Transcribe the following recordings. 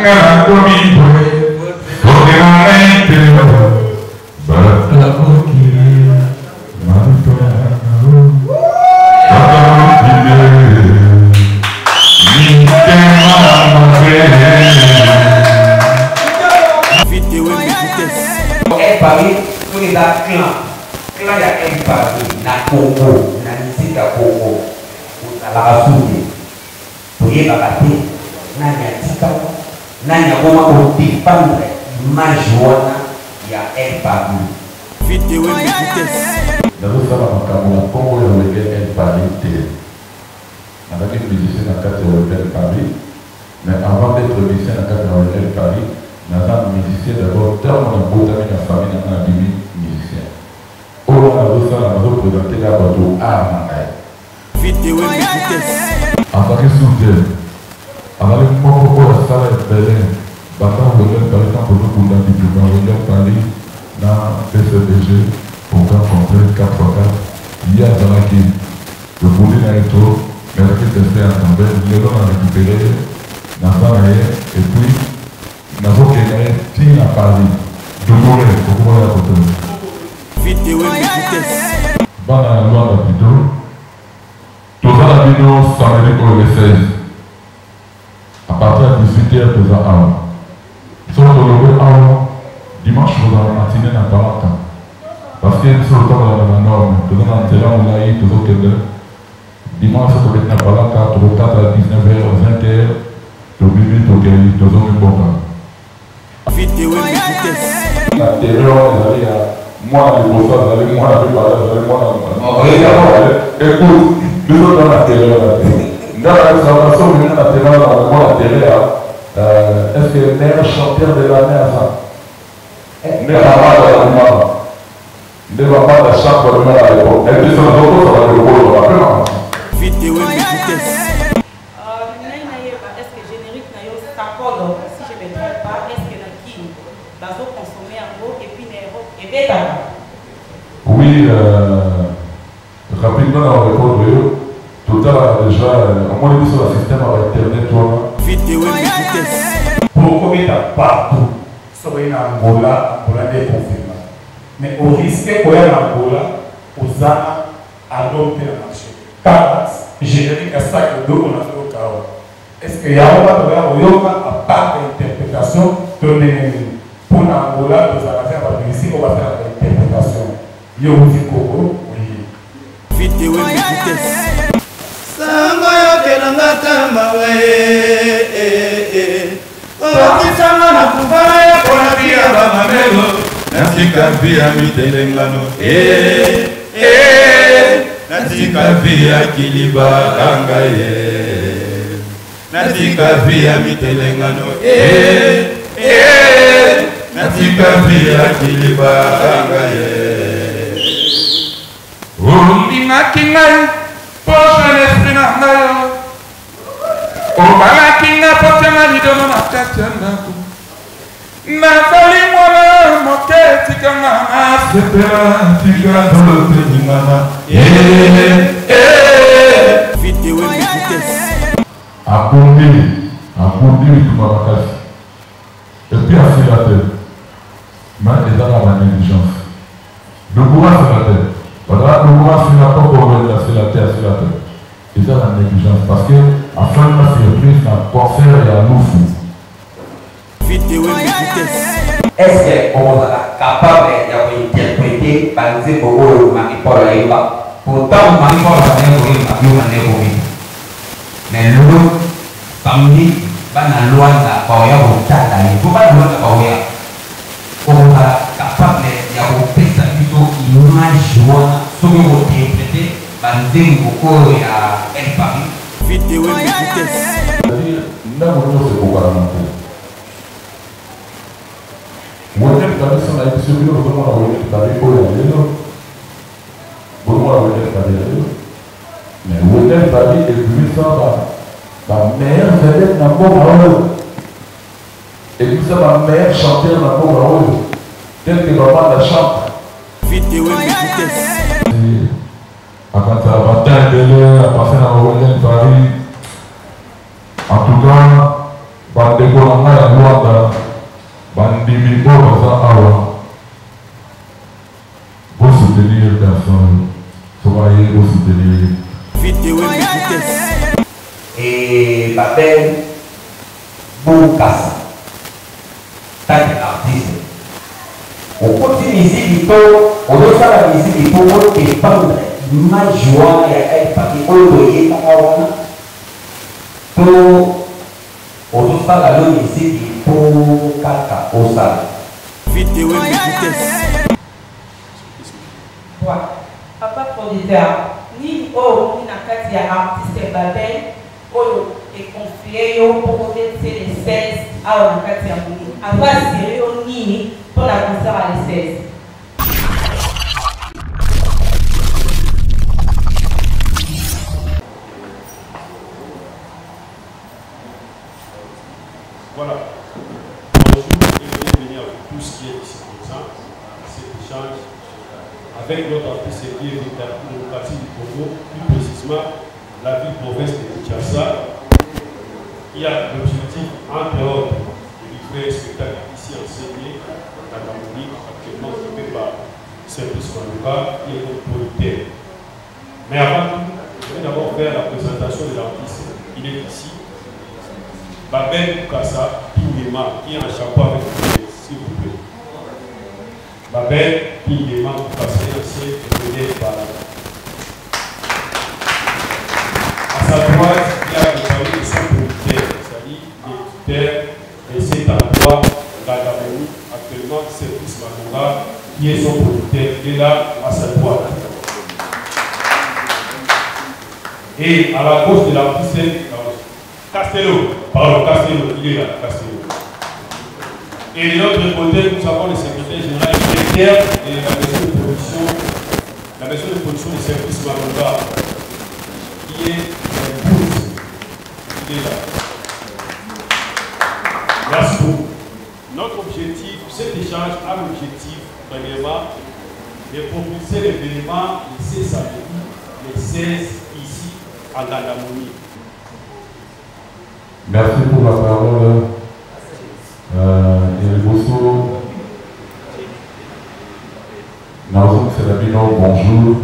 Nga nakomi boye Fondela ngai te Bato ya mokili Maluto ya ngalo Bato ya mokili Mitema mabe. El Paris soki eza clan clan ya El Paris na Congo na musique ya Congo ozalaka su te. Toyebaka te nani atikala, nani akoma ko defendre image wana ya El Paris. Vite wembe vitesse. Nazo sala makambo na kombo ya wenge El Paris te. Nazalaki musicien na kati ya wenge El Paris, mais avant d'etre musicien na kati ya wenge El Paris, naza musicien d'abord tango na botami na famille na nga na bimi musicien. Oyo nga nazo sala nazo presenter kaka bato art na ngai. Vite wembe vitesse. Azali sur te. Azali moko oyo asala ebele banda Wenge Paris tango tozo bunda bitumba Wenge Paris na BCBG programme complet 4x4 ye azalaki tobundi na ye trop mais azalaki destin ya Nzambe lelo na recuperer ye naza na ye et puis nazo kende na ye ti na Paris Doucoure okoki koya kote oyo. Vite wembe vitesse. Bana ya Luanda plutot toza na bino samedi oyo le 16 à partir ya 18 heures toza awa soki tolongwe awa dimanche kozala na matinee na Palanca parce que biso totambola na ba norme toza na nzela molayi tozokende dimanche tobeti na Palanca tokokata 19 heures 20 heures tobimi tokei tozongi mboka. Vite wembe vitesse. Na terrain wana ezali ya mwana liboso azali mwana mibale azali mwana écoute biso toza na terrain wana te nga nayebisaka soki olingi na terrain wana mwana terrain ya est ce que meilleur chanteur de l'année aza nde bamada babimaka nde bamada chaque babimaka à l'époque nayebi biso nazokosa bato lokolo bape makambo. Vite wembe vitesse. Nalingaki nayeba est ce que generique na yo sakolo si je me trompe pas est ce que na kin bazo consommer yango et puis na Europe ebetaka? Oui rapidement nako repondre yo totalaka dejà omoni biso ba système ya ba internet wana. Vite wembe vitesse. Po okobeta partout soki oye na Angola, Angola nde e confirma mais o risque koya na Angola oza na album te na marche kaka generique ya sac de dos oyo nazoyoka awa est ce que yango bato baya koyoka à part interpretation to ndenge nini mpo na Angola tozalaka te na ba musicien oyo basalaka interpretation yo outi Congo oye. Vite wembe vitesse. Sango yokelanga ata mawa eh, otisanga na kufa ya pona bia ba mamelo natika vie ya mitelengano eh, eh, natika vie ya kiliba kanga ye natika vie ya mitelengano eh, eh, natika vie ya kiliba kanga ye. Olingaki ngai mpo jeune esprit na ngai Obalaki nga po tia nga lidono na kati ya ndako. Nazali mwana moke tika nga nasepela tika nzoto eningana eh, eh. Vite wembe vitesse. Abundi abundi bitumba makasi et puis asila te mais eza kaka ba negligence Dokura asila te bazala Dokura asila koko Wende asila te asila te Eza na negligence parce que asali nga surprise na concert ya lufu. Vite wembe vitesse. Est ce que okozala capable ya ko interpreter ba nzembo oyo Marie Paul ayemba? Po tango Marie Paul abandaki koyemba yo obandaki kobina mais lelo samedi bana Luanda bakoya kotala ye po bana Luanda bakoya okozala capable ya kopesa biso image wana soki oko interpreter Ba nzembo oyo ya El Paris. Vite wembe vitesse. C'est-à-dire ndako nionso ekokana na te. Wenge Paris soki nayebisi yo bino bozomona Wenge Paris oyo ya lelo, bozomona Wenge Paris ya lelo mais Wenge Paris ebimisa ba ba meilleurs vedettes na mboka oyo, ebimisa ba meilleurs chanteurs na mboka oyo tel que ba Manda Chante. Vite wembe vitesse. Akata ba temps ebele a passe na ba Wenge Paris. En tout cas, Bandeko na ngai ya Luanda, bandimi oyo baza awa, bo soutenir garçon oyo, soki aye bo soutenir ye. Vite wembe vitesse. Et Babel Bokassa tant que artiste okoti miziki to ozosala miziki mpo o defendre image wana ya El Paris oyo toyebaka wana to ozosala yo miziki mpo kaka osala. Vite wembe vitesse. Voilà. Papa producteur, nini oyo omoni na kati ya artiste Babel oyo e confier yo mpo obetise le 16 awa na kati ya Moni? Azo assurer yo nini mpo na concert ya le 16? Voilà. Bonjour et bienvenue à vous tous qui êtes ici présents à cet échange avec notre artiste qui est démocratie du Congo, plus précisément la ville-province de Kinshasa, qui a l'objectif, entre autres, de livrer un spectacle ici enseigné dans la Monique, actuellement occupé par Service Maluka, qui est notre producteur. Mais avant tout, je vais d'abord faire la présentation de l'artiste. Il est ici. Babel Bukasa Pingema, qui est en chapeau avec vous, s'il vous plaît. Babel Pingema Bukasa, ancien vedette par là. À sa droite, il y a accompagné de son producteur, c'est-à-dire l'éditeur de cet endroit, Gadamoni, actuellement Service Malonga, qui est son producteur, il est là à sa droite. Et à la gauche de l'artiste, Castello, pardon, Castello, il est là, Castello. Et de l'autre côté, nous avons le secrétaire général et directeur de la maison de production, la maison de production du service Malonga, qui est Booth. Il est là. Merci beaucoup. Notre objectif, cet échange a l'objectif, premièrement, de propulser l'événement le 16 samedi, le 16 ici à Gandamouni. Merci pour la parole. Euh, liboso nazongisela bino bonjour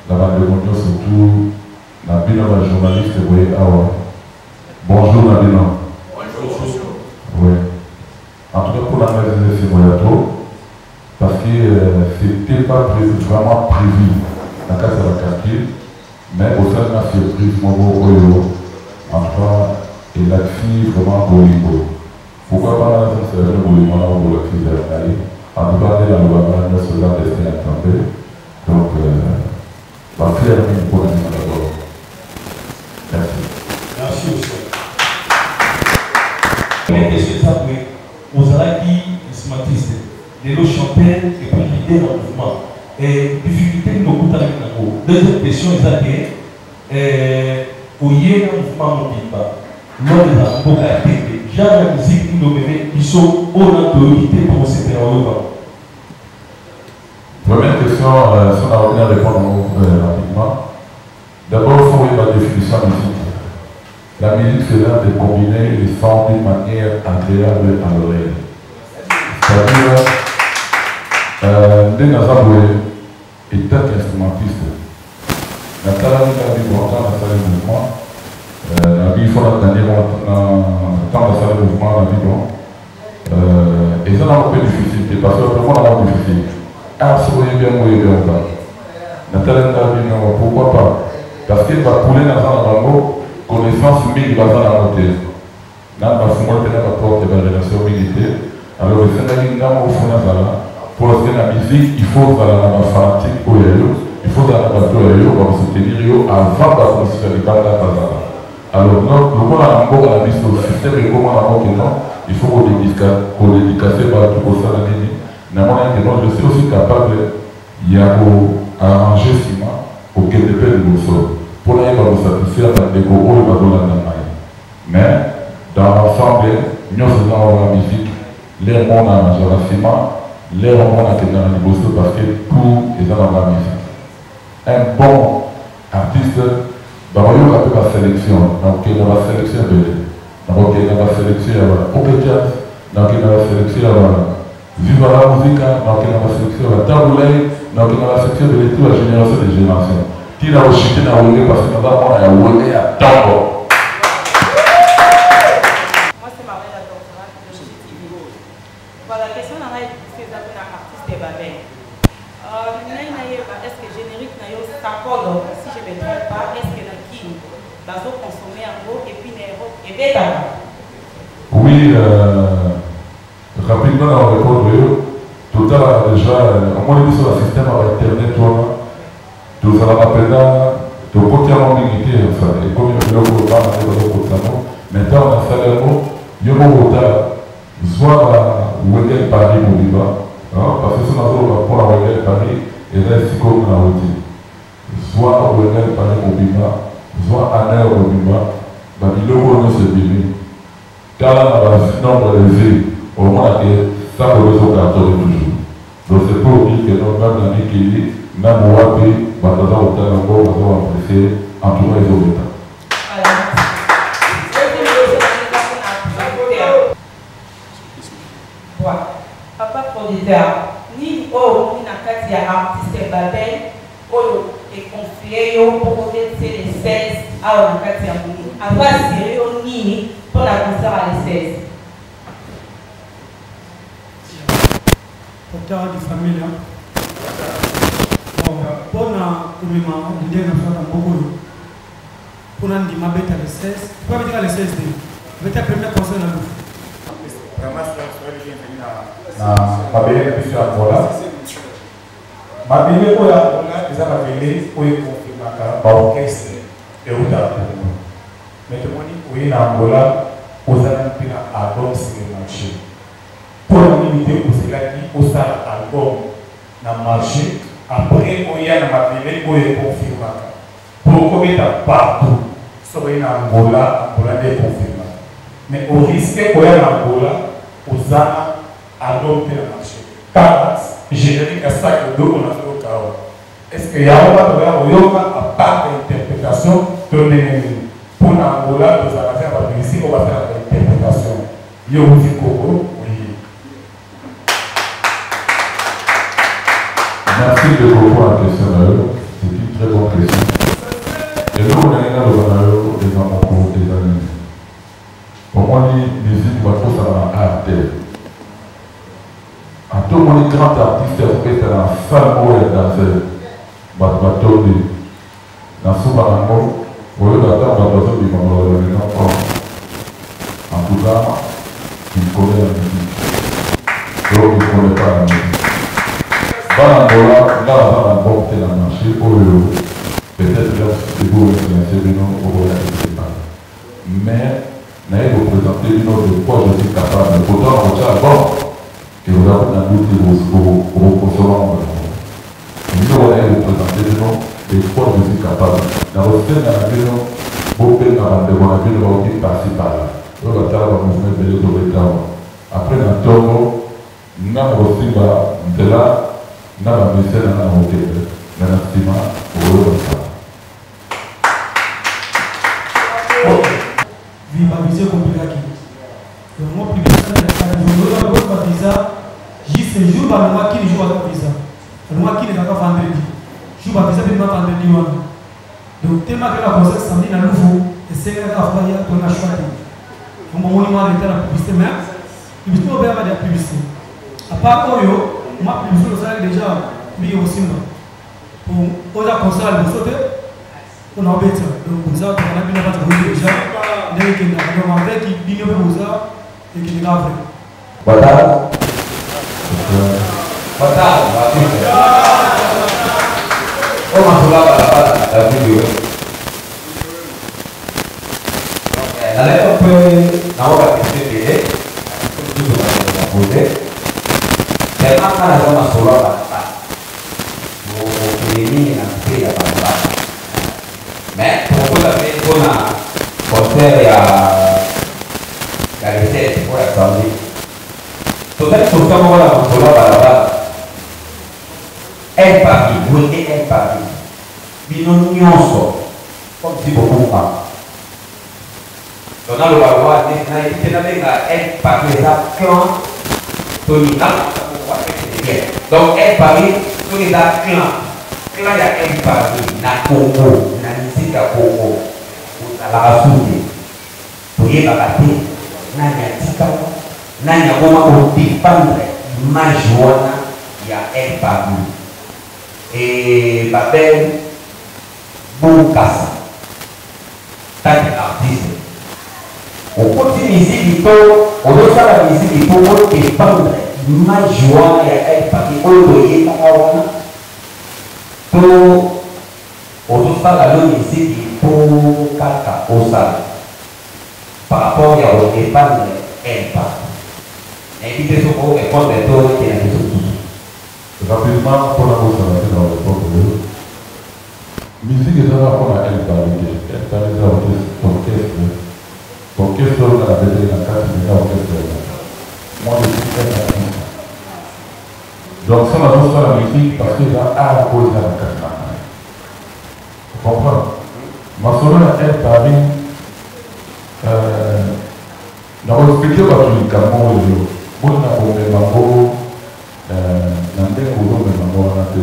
na bandeko nyonso tout na bino ba journaliste boye awa bonjour na bino. Oui. En tout cas, pour la ngai eza esengo ya trop parce que euh, c'était pas prévu, vraiment prévu na kati ya baquartier, mais osali na surprise moko oyo en tout cas elakisi vraiment bolingo. Pourquoi pas nazongisela bino bolingo wana oyo bolakisi ezala ngai. En tout cas, nde nalobaka nyonso eza destin ya Nzambe. Donc euh, bafleur mingi mpona bino d'abord. Merci. Merci aussi. Première question eza boye, ozalaki instrumentiste, lelo chanteur et puis leader ya mouvement. Eh, difficulté nini okutanaki nango? Deuxième question eza ke eh, oye na mouvement mobimba, lors ezala mboka ya tembe, genre ya musique nini omeme biso oyo na toyoki te tokosepela oyoka? Première question, euh, si on a bien répondre euh, rapidement. D'abord, il faut la définition de musique. La musique, c'est l'art de combiner les sons d'une manière agréable à l'oreille. C'est-à-dire, euh, nde naza boye etant qu'instrumentiste, natalaki kaka bibo ntango nasali mouvement, euh, nabi il faut natandi ntango nasali mouvement nabi bon, euh, eza nango mpe difficile te parce que vraiment nango difficile art soki oyebi yango oyebi yango kaka. Natalaki kaka bino, pourquoi pas, parce que bapoule naza na bango connaissance mingi baza nango te, nanu bafungoli mpe na baporte ya barelation mingi te. Alors esengaki nga moko fo nazala, parce que na musique il faut ozala na bafanatique oyo ya yo, il faut ozala na bato oyo ya yo bakosoutenir yo avant bato mosusu ya libanda bazala. Alors lokola na mboka na biso système ekoma nango ke non, il faut kodédicace bato kosala nini, namonaki ke non, je suis aussi capable ya ko arranger nsima kokende mpe liboso mpo nayeba kosatisfaire bandeko oyo bazolanda ngai. Mais dans l'ensemble nyonso eza wana musique, lere moko na arrangeaka nsima, lere moko nakendaka liboso, parce que tout eza na ba musique. Un bon artiste bakoyoka mpe baselection, nakokende baselection ebele. Nakokende na ba selection ya ba Ok Jazz, nakokende na ba selection ya ba Viva la Musica, nakokende na ba selection ya ba Tabu Ley, nakokende na ba selection ebele ti ba generation de generation. Ti nako chuter na Wenge parce que naza mwana ya Wenge ya tongo. Moi c'est Marlène la doctorate de GTV. Voilà, question na ngai liboso eza mpona artiste Babel. Ngai nayeba est ce que générique na yo Sakodo, si je me trompe pas, est ce que na Kin bazo consommer yango et puis na Europe ebetaka? Oui, rapidement na répondre yo, totalaka déjà omoni biso na système ya internet wana tozalaka mpenza tokoti yango mingi te, enfin ekomi biloko oyo bana nde bazokotisa yango, mais ntango nasali yango yo moko otala zwa ba Wenge Paris mobimba, parce que soki nazoloba mpona Wenge Paris eza esika oyo na wuti. Zwa Wenge Paris mobimba, zwa Aner mobimba, ba biloko oyo nyonso ebimi, tala na ba nombre de vues, omona ke Sakola ezo cartonner toujours. Donc c'est pour dire que non, même na mikili, même wapi, bato baza kotala yango, baza ko apprecier, en tout cas ezobeta. Papa producteur, nini oyo omoni na kati ya artiste Babel oyo e confier yo po obetise le 16 awa na kati ya Moninga? Azo assurer yo nini pona concert ya le 16? Docteur de familia. Bon, pona komema leader na biso na mboka oyo pona ndima beta le 16 po abetaka le 16 te abeta premier concert na lufu. Vraiment, soyez les bienvenus na mabele na biso ya Angola. Mabele oyo ya Angola eza mabele oyo ekonfirmaka baorchestre eutaka Congo. Mais tomoni oye na Angola oza nanu mpe na album sur le marché. Mpo na nini te ozelaki osala album na marche après oya na mabele oyo econfirmaka po okobeta partout soki oye na Angola, Angola nde econfirmaka mais o risque koya na Angola oza na album te na marche kaka generique ya sac de dos oyo nazoyoka awa est ce que yango bato baya koyoka à part interpretation to ndenge nini? Mpo na Angola tozalaka te na ba musiciens oyo basalaka interpretation. Yo owuti Congo oye. Merci ndeko mpo na question na yo, c'est une très bonne question. Eloko nalingi naloba na yo eza moko, eza nini? Omoni musique bakosaka na art te. Ata omoni grand artiste azobeta na salle moko ya danseur, bato batondi. Na suka nango oyoka tango bato bazobima baloba que non oh en tout cas il connait la musique to il connait pas la musique. Bana Angola nga naza na album te na marche oyo peut-être eko influencer bino okoya esepala mais naye ko presenter bino de quoi je suis capable pourtant nakotia album Ekozala kutu na doute oko consommer yango mbala moko. Biloko naye ko presenter bino de quoi je suis capable. Nako senga na bino bo benga ba ndeko na bino bawuti par ci par là oyo ba tala ba mouvement ebele to beta awa. Après na tongo nga nako simba nzela na ba musiciens na nga nako kende mais na sima bokoyoka sango. Vie ba visa ekomplikaki donc moi publication ba visa juste jour balongwa kini jour baza visa balongwa kini ezalaka vendredi jour ba visa mpe vendredi wana donc tellement kaka concert samedi na lufu esengaka afa ya tona choix te donc bomoni mwa retard na publicité mais publicité oyo bayaka ya publicité à part oyo mwa publicité osalaki déjà mbiki kosimba po oza concert ya liboso te pona obeta donc boza tokana bino bato boyebi deja ndenge ekendaka donc avec bino mpe boza ekendeka vrai. Boa tarde. Boa tarde, artiste. Oyo masolo ya balabala na video. Nalaki mpe nango ba question ebele mosusu na pose. Tellement nga naza masolo ya balabala. Bokende mingi na nse ya balabala. Mais tokokota mpe mpo na concert ya ya le 7 oyo ya samedi. Tozali kosala moko na masolo ya balabala. El Paris, Wenge El Paris. Bino nyonso comme si bobunga. Donc naloba lokola neti nayebi te nabenga El Paris eza clan to nini bien. Donc El Paris soki eza clan clan ya El Paris na Congo na musique ya Congo ozalaka su te toyebaka te nani atikala nani akoma ko defendre image wana ya El Paris et Babel Bokassa tant que artiste okoti miziki to ozosala miziki po o defendre image wana ya El Papi oyo toyebaka wana to ozosala yo miziki po kaka osala par rapport ya ko defendre El Papi nayebi te soki o repondre to okende na question mosusu. Rapidement pona bosana te na repondre yo. Musique eza kaka pona El Paris te. El Paris eza orchestre, orchestre oyo nga nabetaki na kati mais eza orchestre ya bato. Moi je suis un artiste. Donc soki nazosala musique parce que eza art oyo eza na kati na ngai. Comprendre? Masolo ya El Paris euh, nako expliquer bato likambo oyo boni na komema ngo euh, na ndenge ozomema ngo wana te.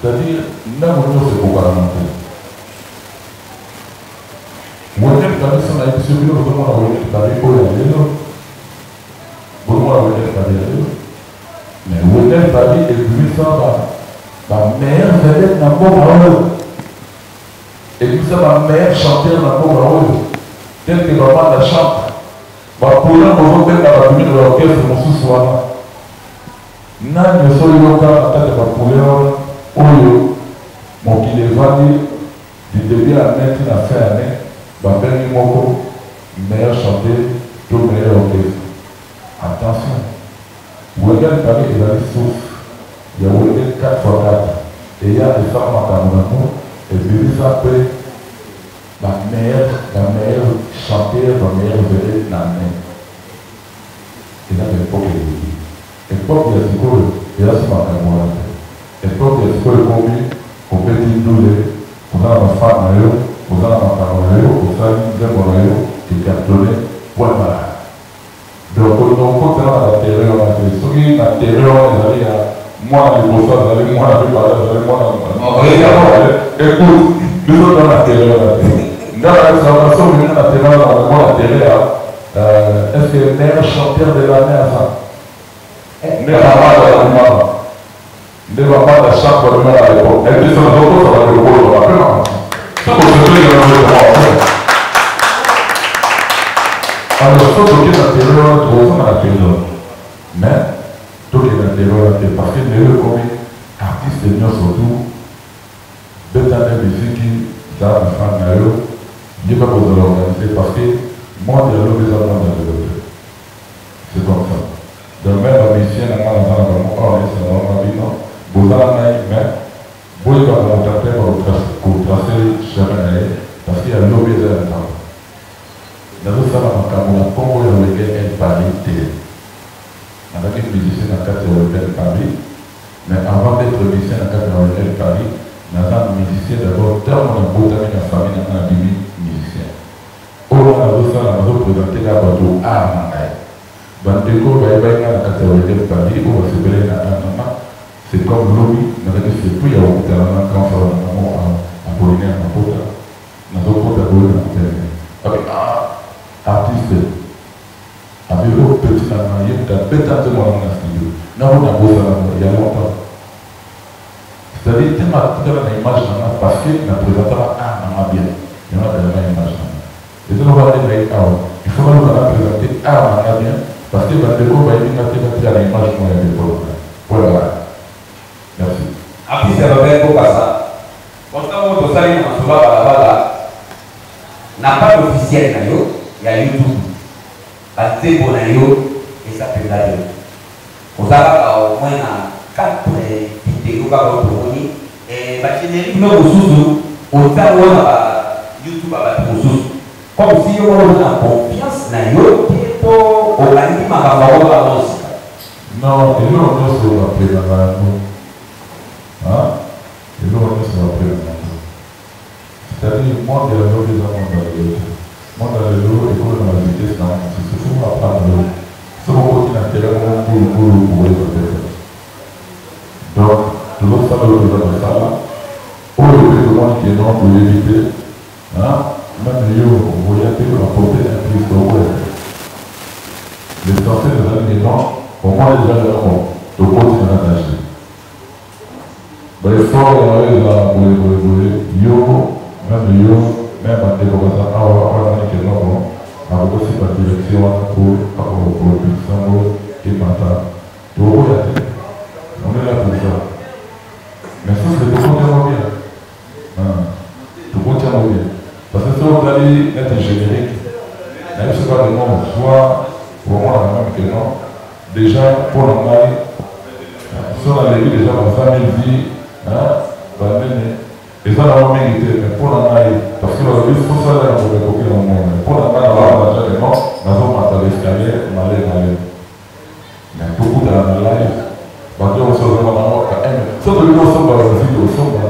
C'est à dire ndako nionso ekokana na te. Wenge Paris na yebisi yo bino bozomona Wenge Paris oyo ya lelo, bozomona Wenge Paris ya lelo, mais Wenge Paris ebimisa ba ba meilleurs vedettes na mboka oyo, ebimisa ba meilleurs chanteurs na mboka oyo, tel que ba Manda Chante, ba Paulin bozobenga babimi na ba orchestre mosusu wana. Nani osi oyoka na kati ya ba couleur oyo mokili evandi du debut annee ti na fin annee ba bengi moko meilleur chanteur to meilleur orchestre? Attention Wenge Paris ezali source ya Wenge 4x4 eya esala makambo na ngo ebimisa pe ba meilleur ba meilleur chanteur ba meilleur vedette na annee. Eza ba epoque eleki. Epoque ya sikoyo eza su makambo wana te. Epoque ya sikoyo ekomi obeti ndule, oza na ba fan na yo, oza na makambo na yo, osali nzembo na yo e cartonne point barre. Donc kolinga kokota na ba terrain wana te. Soki na terrain wana ezali ya mwana liboso azali, mwana mibale azali, mwana écoute, biso toza na terrain wana te. Nga nayebisaka soki obimi na terrain wana okomona terrain ya Euh, est-ce que meilleur chanteur de l'année aza nde bamada babimaka nde bamada chante babimaka à l'époque nayebi te soki nazokosa bato lokolo bape mama soki osepeli alors soki toke na terrain wana tokozonga na terrain mais toke na terrain wana te parce que lelo ekomi artiste nyonso tout Beta nde miziki, zala na fan na yo, yeba kozala organise parce que monde ya lobi eza monde ya lelo te. C'est comme ça. Donc meme ba musiciens na nga naza na bango awa nayebisa na bango na bino boza na ngai mais boyeba ko moto ate ko tracer chemin na ye parce que ya lobi eza ya Nzambe. Nazosala makambo na kombo ya Wenge El Paris te. Nazalaki musicien na kati ya Wenge El Paris. Mais avant d'etre musicien na kati ya Royal Paris, naza musicien d'abord tango na botami na famille na nga na bimi musicien. Oyo nga nazo sala nazo presenter kaka bato art na ngai. Ba ndeko oyo bayebaki nga na kati ya Royal Paris oyo ba sepelaki na art na nga, c'est comme lobi nazalaki surpris ya kokutana na grand frère na nga moko Apollinaire Mapota, nazo kota boye na kutani na ye. Abi ah artiste. Abi oh petit na nga ye mutu abeta nzembo wana na studio nga ngo na bosana ngo ya longtemps c'est à dire tellement atikala na image na nga parce que na presentaka art na nga bien yango akanga na image na nga eza lokola nde naye awa il faut naluka na presenter art na nga bien parce que bandeko bayebi nga te batika na image moko ya ndeko na nga voilà merci. Artiste Robert Bokassa, constat moko tosali na masolo ya balabala na page officielle na yo ya YouTube, ba nzembo na yo eza penza te. Oza kaka au moins na 4 video kaka oyo tomoni eh, ba generique no mosusu otia yango na ba YouTube ya bato mosusu comme si yo moko oza na confiance na yo te to obandi makambo yango kaka mosika. Non, eloko nyonso bapelaka yango. Hein? Eloko nyonso bapelaka yango. C'est-à-dire, monde ya lobi eza monde ya lelo te. Monde ya lelo ekomi na ba vitesse na yango mosusu, il faut apprendre yo. Soki okoti na terrain moko ngulu ngulu okoyeba te. Donc tozosala oyo toza kosala, oyo mpe tomoni ke non toyebi te, hein, meme yo okoya te apporter un plus tokoya te. L'essentiel ezali ke non omoni dejà ke non tokoti na kati ya jeu. Ba effort ya yo ezala boye boye boye yo meme yo meme ba ndeko baza awa oyo amoni ke non bon nakoki kosimba direction wana po akopropulse yango emata tokoboya te on est là pour ça mais sauf que tokoti yango bien tokoti yango bien parce que soki otali neti générique nayebi soki kaka non voix okomonaka meme ke non Dejà mpo na ngai so naleki dejà ba 100 000 vues ba nini eza nango mingi te mais mpo na ngai parce que balobi fosala ya moto ekoki na mona mpo na ngai nalaka dejà que non nazomata l'escalier male male mais tokutana na live bato oyo soki ozomona yango ka m so tolingi osomba baziki osomba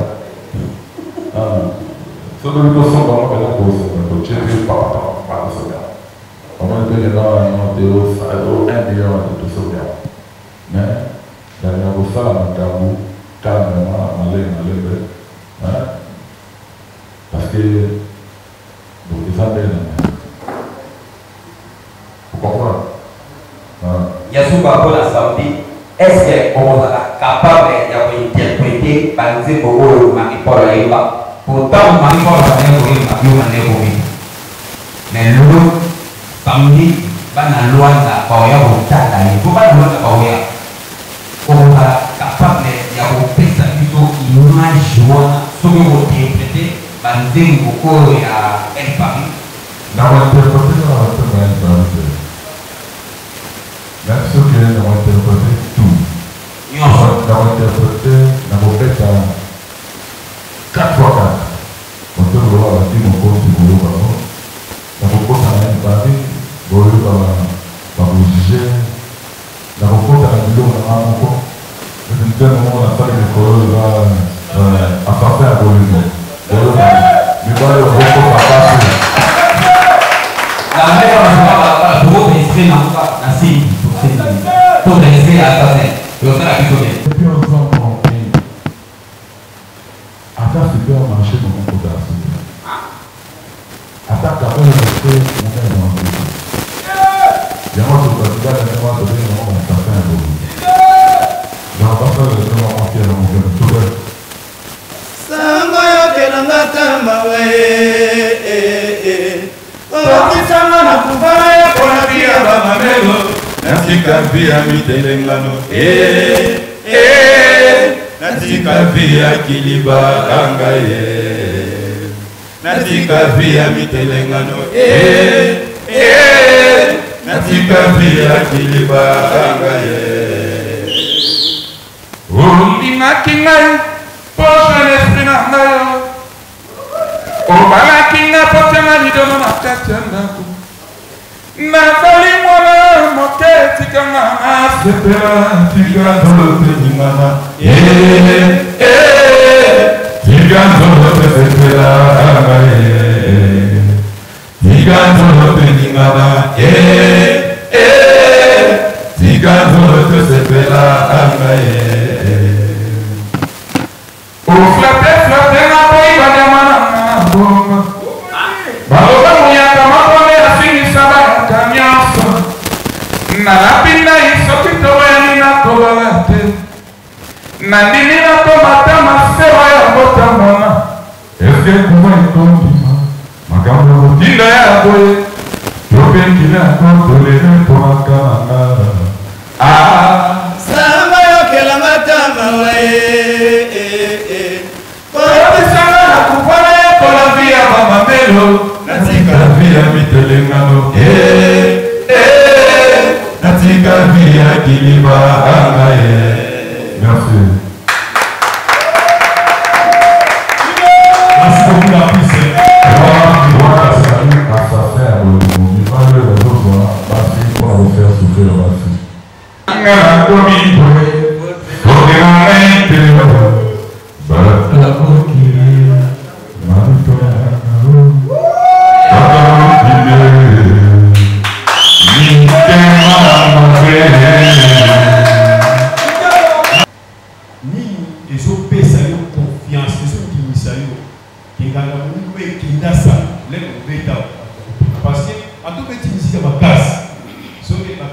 so tolingi osomba yango mpenza kosomba totie mpe papa bakosomba Omoni pe que non non te o 1 million te tosomi yango mais nalinga kosala makambu calmement malembe malembe hein parce que bon eza ndenge na ngai vous comprendre hein? Ya suka mpo na samedi, est ce que okozala capable ya ko interpreter ba nzembo oyo Marie Paul ayemba? Po tango Marie Paul abandaki koyemba, yo obandaki kobina. Mais lelo samedi bana Luanda bakoya kotala ye po bana Luanda bakoya okozala capable ya kopesa biso image wana soki oko interprete ba nzembo oyo ya El Paris. Nako interprete kaka ba nzembo ya El Paris te. Même soki nako interprete tout. Nionso. Nako interprete nako beta 4 fois 4. Bato lokola ba Guy Mokonzi boyoka ngo, nakokota na El Paris boyoka ba ko juger, nakokota na biloko na nga moko neti nzembo moko nasali mikolo eza assassin ya bolingo boyoka mibali bakokota basi. Na ndenge wana balabala toko inscrit na na site to inscrit assassin tozosala biso bien. Et puis on s'en compris. Ata supermarché moko kota ya super. Ata café resto moko ya bango. Yango tokatidaka ndenge wana tobengi yango assassin ya bolingo. Donc basala ndenge wana mwa fiere moke tobe. Sango yokelanga tamawe otisanga na kufa ya kolabia bamamelo natika vi ya mitelengano natika vi ya kiliba kanga ye natika vi ya mitelengano natika vi ya kiliba kanga ye olingaki ngai mpo jeune esprit na ngai obalaki nga mpo tianga lidono na kati ya ndako nazali mwana moke tikanga nasepela tika nzolo teningana tika nzolo tesepela ngai tika nzolo teningana tika nzolo tosepela ngai oflatte flatte na boyi banyama na ngoma baloba muyaka moko nde asilisa bayaka nyonso nalapi ngai soki toboyani nakobala te nandimi nakomata masewa ya mbota mwana eske kuma ekondima makambo ya kotinda ya boye topekila kotolere mpona nanga Sango yokelanga tamawe koyebisanga na kufa na ye mpona vi ya bamamelo natika vi ya mitelengano natika vi ya kiliba anga ye. Merci. Merci beaucoup l'artiste. Azali assassin ya bolingo mibali oyo bazozwa basi mpona kofaire souffrir basi. Nga nakomi boye okela ngai te bato mokili maluto ya bato mokili.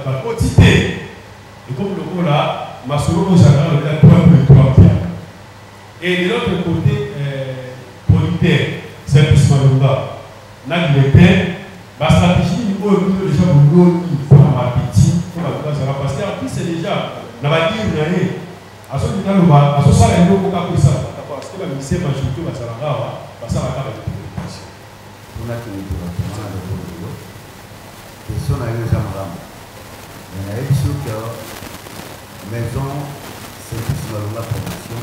bakoti te ekomi lokola masolo oyo ezalaka lokola 3 plus 3 bien. Et de l'autre côté, producteur Simplice Malonga na directeur, ba stratégie nini oyo bino dejà boloni mpona marketing mpo bato bazala, parce que artiste déjà na ba dire na ye azolinga aloba azosala eloko kaka esalaka, parce que ba musicien majorité bazalaka awa basalaka ba interprétation. Mpona kende directement na lokolo lelo, question na yo eza malamu, mais nayebi soki maison Simplice Malonga Production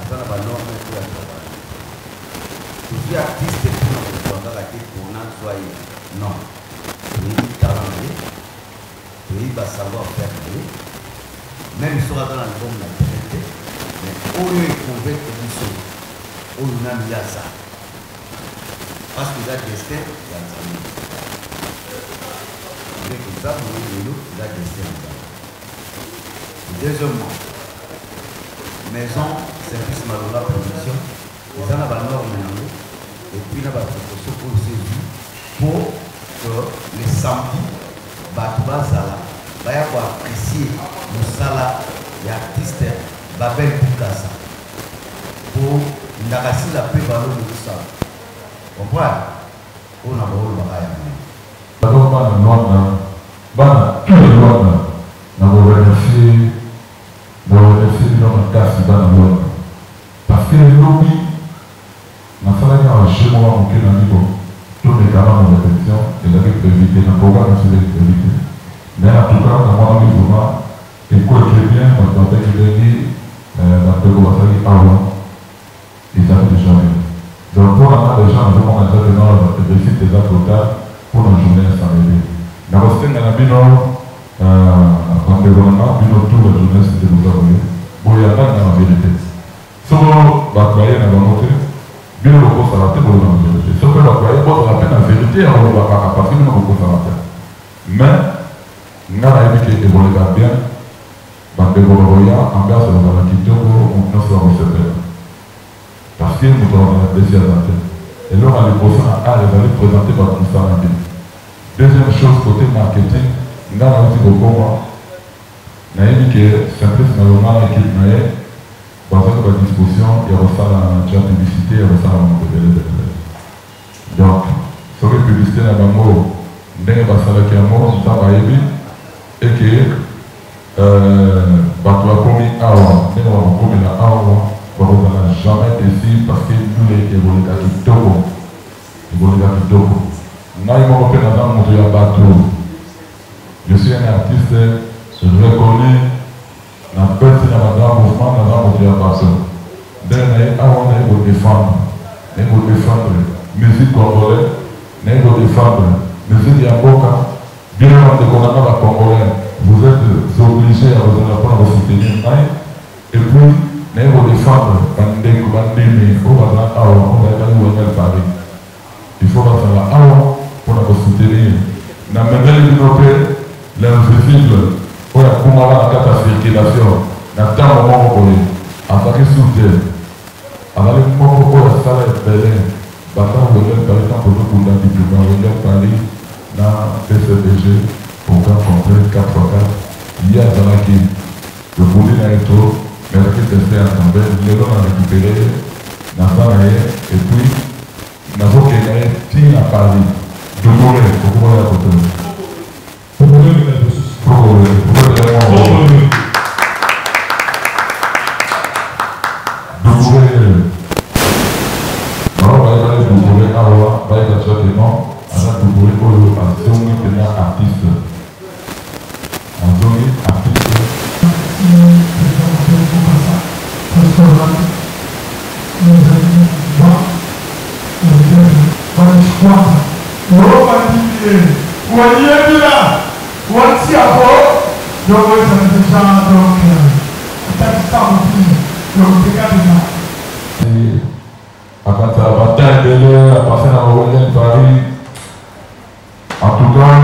aza na ba norme oyo ya travail. Tozwi artiste mpona kozwa kaka te mpona zwa ye, non, toyebi talent na ye, toyebi ba savoir faire na ye, même soki aza na album na terrain te, mais oyo econvaincre biso oyo nanu ye aza, parce que eza destin ya Nzambe. Ndenge toza boye lelo eza destin ya Nzambe. Deuxièmement, maison Simplice Malonga Production eza na ba normes yango et puis na ba précautions oyo sezwi pour que le samedi bato bazala baya ko apprécier mosala ya artiste Babel Bukasa po Ndakasila pe balobi kosala comprendre oyo na baolobaka yango. D'abord bana Luanda, bana tout ya Luanda, na ko remercier, na ko remercier bino makasi bana Luanda. Parce que lobi nasalaki awa jeu moko ya moke na bino, tomeka nano repetition, ezalaki prévu te, na programme na biso ezalaki prévu te. Mais en tout cas namonaki vraiment ekweke bien, bato babengi-bengi, bandeko bazalaki awa. Ezali dejà bien. Donc pona nga dejà nazo mona dejà que non reussite eza totale pona journee ya samedi. Nako senga na bino ba ndeko na nga bino tout ba journaliste nde boza boye boya nga na verite. Soko batu baye na bango te bino bokosaka te boloba na verite. Soki pe batu baye bozala pe na verite ya koloba kaka parce que bino bokosaka te. Mais nga nayebi ke ekoleka bien. Ba ndeko bakoya, ambiance ekozala kitoko, mutu nionso akosepela. Parce que mutu akozala deçu aza te. Eloko ya liboso na art ezali presenter batu misala na bino. Deuxième chose cote marketing, nga nawuti kokoma, nayebi que Simplice Malonga na equipe na ye bazwaki ba dispositions ya kosala ja publicite ya kosala makambo ebele ebele. Donc soki publicite na bango ndenge basalaki yango Nzambe ayebi et que Batu bakomi awa ndenge bakokomela awa bakozala jamais deçu parce que ndule ekoleka kitoko ekoleka kitoko ngai moko pe naza mutu ya batu je suis un artiste reconnu na beti na ba grand mouvement naza mutu ya batu ndenge naye awa naye ko defendre naye ko defendre musique congolais naye ko defendre musique ya mboka. Bino ba ndeko na nga ba congolais vous etes obliges ya kozala pona ko soutenir ngai et puis naye ko defendre ba ndeko ba ndimi oyo baza awa oyo bayebani Wenge Paris il faut bazala awa pona ko soutenir na memeli bino pe l'invisible oyo akumaka na kati ya circulation na tango moko boye azalaki su te azali moko oyo asala ebele banda Wenge Paris ntango tozobunda bitumba Wenge Paris na BCBG programme complet 4x4 ye azalaki tobundi na ye trop mais azalaki destin ya Nzambe lelo na récupéré ye naza na ye et puis nazokende na ye ti na Paris Doucouré okokoya kote Doucouré bango bayebaki Doucouré awa bayeba tia ke non aza Doucouré oyo azongi mpenza artiste azongi artiste. Akata ba temps ebele a passe na ba Wenge Paris. En tout cas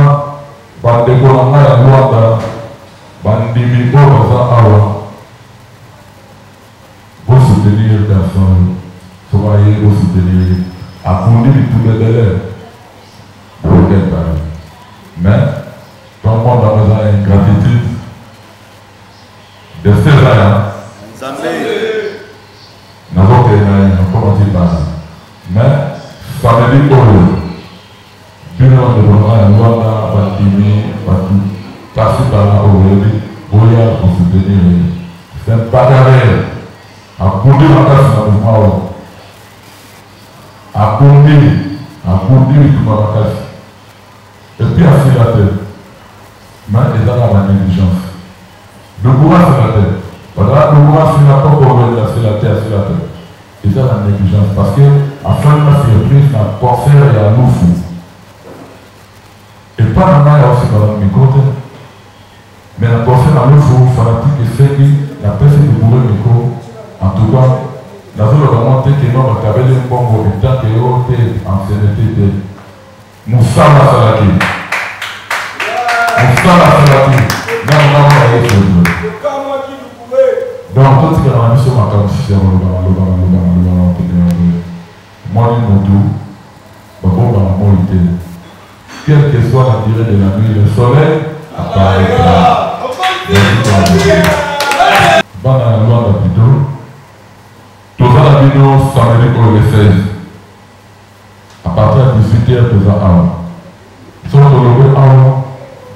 ba ndeko na ngai ya Luanda ba ndimi oyo baza awa bo soutenir garçon oyo soki aye bo soutenir ye abundi bitumba ebele Wenge Paris mais tomonda yango eza. Destin eza ya nazokende na ye nakoma ti basi mais samedi oyo bino bandeko na ngai ya Luanda bandimi batu kasi bana oyo boyebi boya kosoutenir ye. C'est un bagarreur, abundi makasi na mouvement oyo, abundi abundi bitumba makasi epuis asila te, mais eza na ba négligence. Dokura asila te, bazala dokura asila koko wende asila te, asila te, eza na négligence parce que asali na surprise na concert ya Lufu epa na ngai aosimba na micro te. Mais na concert na Lufu fanatique esengi na pesi Douboure micro en tout cas nazo loba ngo te que non bakabeli ye mbongo etant que yo te anciennete te musala asalaki musala asalaki nanu namona ye solo donc totikala na biso makambo mosusu ya koloba maloba maloba maloba na kokende na boye moni motu babombaka moi te. Quelle que soit la durée de la nuit, le soleil apparaîtra. Bana ya Luanda plutôt, toza na bino samedi oyo le 16 à partir ya 18 heures toza awa. Soki tolongwe awa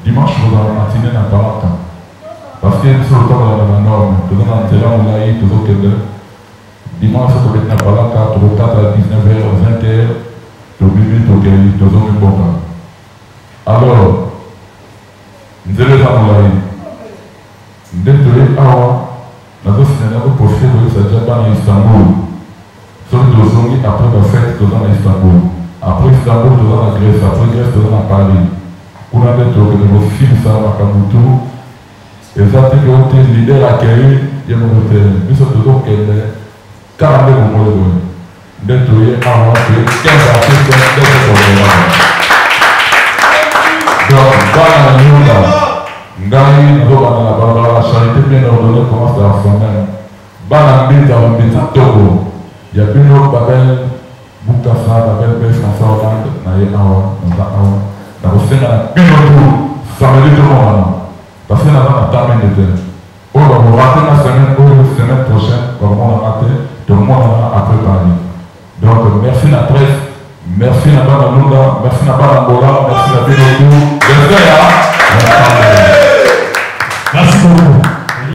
dimanche kozala na matinée na Palaka parce que biso totambola na banorme, toza na nzela molai tozokende. Dimanche tobeti na Palaka tokokata 19 heures 20 heures tobimi tokei tozongi mboka. Alors nzela eza molai nde toye awa nazosina nazoprofite koyebisa ja bana Istanbul soki tozongi après bafete toza na Istanbul, après Istanbul toza na Grèce, après Grèce toza na Paris. Kuna nde tokende kosilisa makambo tu. Eza te ke ote leader akei ye moko te, biso tozokende kaka nde bomoi boye nde toye awa toye 15 artiste nde tokolonga. Donc bana na nyonda ngai nazobanda na balabala la charité bien ordonnée commence par soi-même. Bana mbinza bambinza togo ya bino Babel Bukasa Babel mpe François Hollande na ye awa naza awa nakosenga na bino tu samedi tomonana. Parce que naza na temps mingi te. Oyo bako rater nga semaine oyo, semaine prochaine bakomona nga te, tokomonana après Paris. Donc merci na presse, merci na bana Lunda, merci na bana Angola, merci na bino tout. J'espère ya. Merci beaucoup.